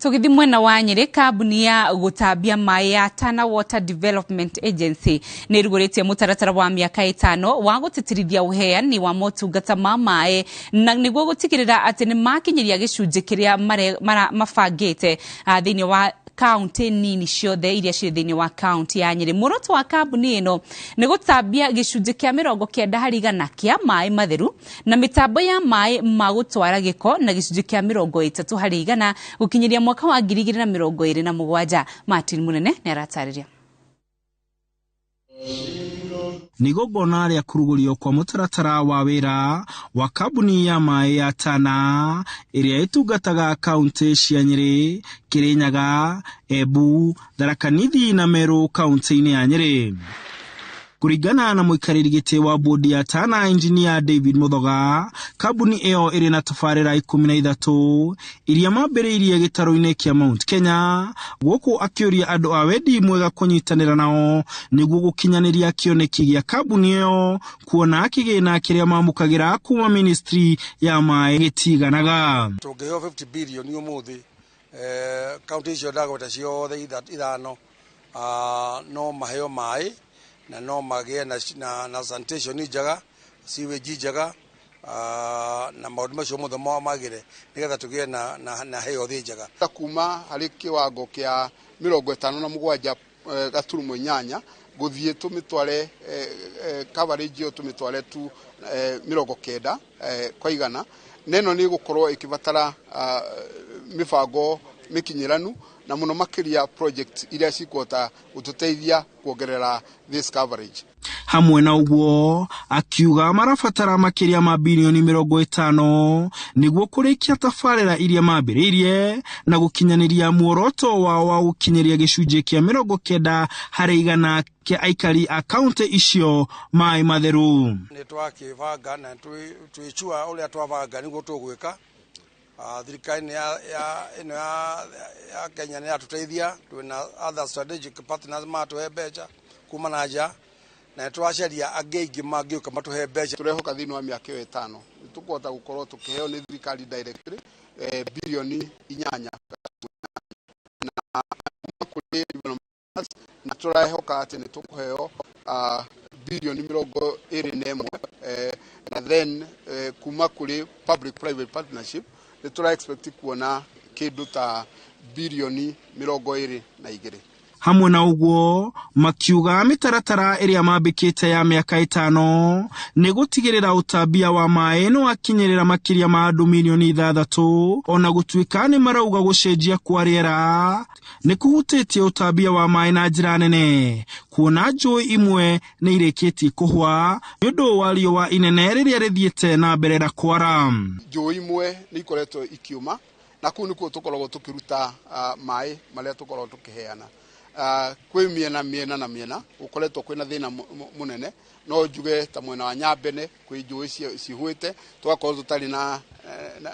Tũgĩthiĩ mwena wa Nyĩrĩ, kambuni ya gũtambia maĩ ya Tana Water Development Agency nĩ ĩrugũrĩtie mũtaratara wa mĩaka 5 wa gũtĩtĩrithia ũheani wa motungata ma maĩ na nĩguo gũtigĩrĩra atĩ nĩ makinyĩria gĩcunjĩ kĩrĩa mabangĩte thĩinĩ wa kaunti nini ciothe iria cirĩ thĩinĩ wa kaunti ya Nyĩrĩ. Muoroto wa kambuni ĩno nĩ gũtambia gĩcunjĩ kĩa 90% kĩa maĩ matheru na mĩtambo ya maĩ ma gũtwara gĩko na gĩcunjĩ kĩa 30% gũkinyĩria mwaka wa 2027. Martin Munene nĩ aratarĩria. Nĩ igongona rĩa kũrugũrio kwa mũtaratara wa wĩra wa kambuni ya maĩ ya Tana ĩrĩa ĩtungataga kaunti cia Nyĩrĩ, Kĩrĩnyaga, Embu, Tharaka Nithi na Meru kaunti-inĩ ya Nyĩrĩ. Kũringana na mũikarĩri gĩtĩ wa bodi ya Tana, Engineer David Muthoga, kambuni ĩyo ĩrĩ na tabarĩra 13 iria mambĩrĩirie gĩtarũ-inĩ kĩa Mount Kenya, gũkũ akĩũria andũ a wendi mwega kũnyitanĩra nao nĩguo gũkinyanĩria kĩoneki gĩa kambuni ĩyo, kuona kĩgĩna kĩrĩa mamũkagĩra kuma ministry ya maĩ gĩtiganaga. Tũngĩheo 50 billion ũmũthĩ, kaunti icio ndagweta ciothe 5 no maheo maĩ na no magĩe na sanitation njega, sewage njega, na maũndũ macio mothe magĩre nĩgetha tũgĩe na health njega. Kuma harĩ kĩwango kĩa 57.8 gũthiĩ tũmĩtware coverage ĩyo tũmĩtware tu 90%, na ĩno nĩ ĩgũkorwo ĩkĩbatara mĩbango mĩkinyĩranu na mũno makĩria project iria cikũhota gũtũteithia kuongerera this coverage. Hamwe na ũguo, akiuga marabatara makĩria ma birioni 50 nĩguo kũrĩkia tabarĩra iria mambĩrĩirie na gũkinyanĩria muoroto wao wa gũkinyĩria gĩcunjĩ kĩa 90% kĩa aikari a kaunti icio maĩ matheru. Nĩ twakĩbanga na twĩcua ũrĩa twabanga nĩguo tũgwĩka. Thirikari nĩ ya ĩno ya Kenya nĩ yatũteithia, twĩna other strategic partners matũhe mbeca kuma na nja, na nĩ tũracaria angĩ aingĩ mangĩũka matũhe mbeca. Tũrehoka thĩinĩ wa mĩaka ĩyo 5 nĩ tũkũhota gũkorwo tũkĩheo nĩ thirikari directly birioni 8 na kũrĩ development, na tũrehoka atĩ nĩ tũkũheo birioni 21, na then kuma kũrĩ public private partnership nĩ tũra expect kuona kĩndũ ta birioni 22. Hamwe na ũguo, makiuga mĩtaratara ĩrĩa mambĩkĩte ya mĩaka 5 nĩ gũtigĩrĩra ũtambia wa maĩ nĩ wakinyĩrĩra makĩria ma andũ mirioni 6, ona gũtuĩka nĩ marauga gũcenjia kwa rĩera nĩ kũhutĩtie ũtambia wa maĩ na njĩra nene, kuona njũĩ imwe nĩ irĩkĩtie kũhwa nĩ ũndũ wa riũa inene rĩrĩa rĩthiĩte na mbere na kwara. Njũĩ imwe nĩ ikoretwo ikiũma na kũu nĩkuo tũkoragwo tũkĩruta maĩ marĩa tũkoragwo tũkĩheana. Kwĩ mĩena mĩena na mĩena gũkoretwo kwĩna thĩna mũnene, no njuge ta mwena wa Nyambene kwĩ njũĩ cihũĩte tũgakorwo tũtarĩ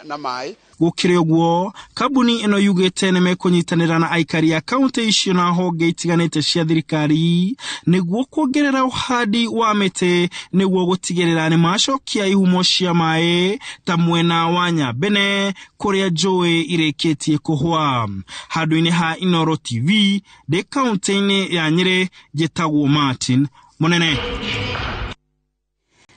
na maĩ. Gũkĩrĩ ũguo, kambuni ĩno yugĩte nĩ mekũnyitanĩra na aikari a kaunti icio na honge itiganĩte cia thirikari nĩguo kuongerera ũhandi wa mĩtĩ nĩguo gũtigĩrĩra nĩ macokia ihumo cia maĩ ta mwena wa Nyambene kũrĩa njũĩ irĩkĩtie kũhwa. Handũ-inĩ ha Inooro TV ndĩ kaunti-inĩ ya Nyĩrĩ, njĩtagwo Martin Munene.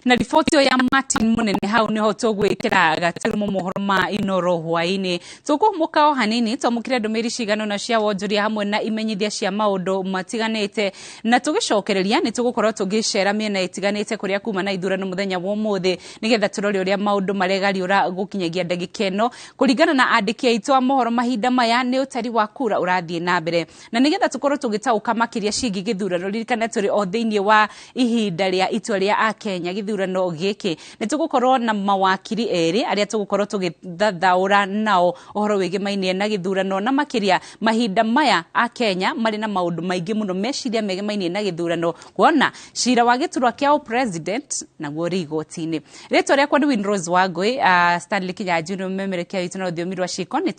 Na riboti ĩyo ya Martin Munene hau niho tũgwĩkĩra gaturumo mohoro ma Inooro hwaĩ-inĩ. Tũkũhũmũka o hanini twamũkĩre ndũmĩrĩri cigana ũna cia wonjoria hamwe na imenyithia cia maũndũ matiganĩte, na tũgĩcokereria nĩ tũgũkorwo tũgĩcera mĩena ĩtiganĩte kũrĩa kuma na ithurano mũthenya wa ũmũthĩ nĩgetha tũrore ũrĩa maũndũ maregariũra gũkinyagia ndagĩka ĩno. Kũringana na andĩki aitũ a mohoro mahinda maya nĩ ũtari wa kura ũrathiĩ na mbere, na nĩgetha tũkorwo tũgĩtaũka makĩria ciĩgiĩ gĩthurano, ririkana tũrĩ o thĩinĩ wa ihinda rĩa itua rĩa Akenya gĩthurano gĩkĩ, nĩ tũgũkorwo na mawakiri erĩ arĩa tũgũkorwo tũgĩthathaũra nao ũhoro wĩgĩmainie na gĩthurano, na makĩria mahinda maya Akenya marĩ na maũndũ maingĩ mũno meciria megemainie na gĩthurano, kuona cira wa gĩturwa kĩa president naguo ũrĩ igoti-inĩ. Rĩtwa rĩakwa nĩ Winrose Wangui, Stanley Kinyanjui nĩ mũmemerekia witũ na rũthiomi rwa ciĩko. Nĩ